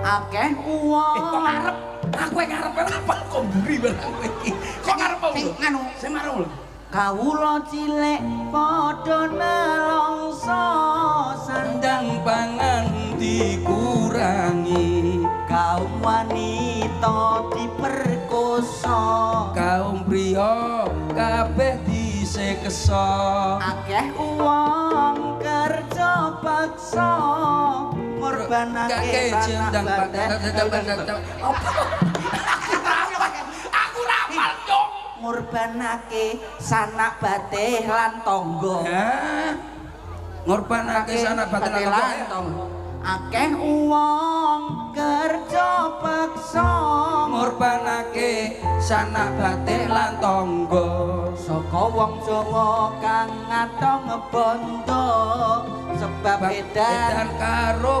Akeh uwong. Eh, kok ngarep? Aku yang ngarep apa kok mburi barang kowe iki? Kok ngarep apa? Sing nganu. Sing marung lho. Kawula cilik padha nelongso, sandang pangan dikurangi, kaum wanita diperkosa, kaum priya kabeh diseksa. Akeh uwong kerja paksa ngorbanake sandang sanak pangan. Apa? Aku rapal, Cok. Ngorbanake sanak batih lan tangga. Hah? Ngorbanake sanak batih lan tangga. Akeh uwong kerja paksa ngorbanake sanak batih lan tangga. Saka wong Jawa kang ngatong bondo sebab edan karo